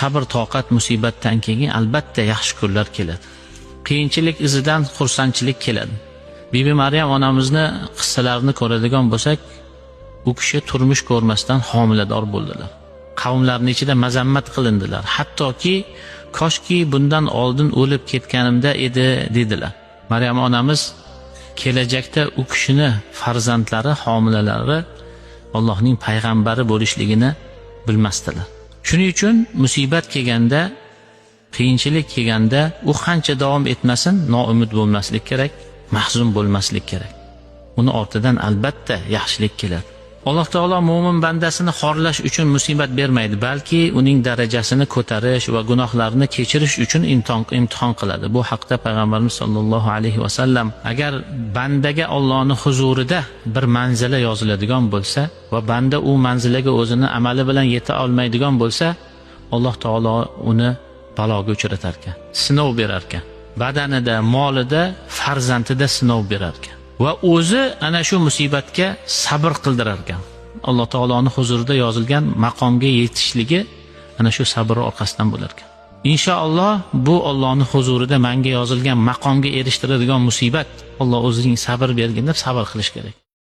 Sabr toqat musibatdan keyin albatta yaxshi kunlar keladi. Qiyinchilik izidan xursandchilik keladi. Bibi Maryam onamizni qissalarini ko'radigan bo'lsak, u kishi turmush ko'rmasdan homilador bo'ldilar. Qavmlarning ichida mazammat qilindilar. Hattoki koshki bundan oldin o'lib ketganimda edi dedilar. Maryam onamiz kelajakda u kishini farzandlari, homilalari Allohning payg'ambari bo'lishligini bilmasdilar. Shuning uchun musibat kelganda, qiyinchilik kelganda u qancha davom etmasin, noumid bo'lmaslik kerak, mahzun bo'lmaslik kerak. Uni ortidan albatta yaxshilik keladi. Alloh taolo mo'min bandasini xorlash uchun musibat bermaydi, balki uning darajasini ko'tarish va gunohlarini kechirish uchun imtihon qiladi. Bu haqda payg'ambarimiz sollallohu alayhi vasallam agar bandaga Allohning huzurida bir manzila yoziladigan bo'lsa va banda u manzilaga o'zini amali bilan yeta olmaydigan bo'lsa, Alloh taolo uni baloga uchratar ekan, sinov berar ekan. Badanida, molida, farzandida sinov berar ekan. Va o'zi ana shu musibatga sabr qildirar ekan. Alloh taoloning huzurida yozilgan maqomga yetishligi ana shu sabr orqasidan bo'lar ekan. Inshaalloh bu Allohning huzurida menga yozilgan maqomga erishtiradigan musibat, Alloh o'zining sabr bergin deb sabr qilish kerak.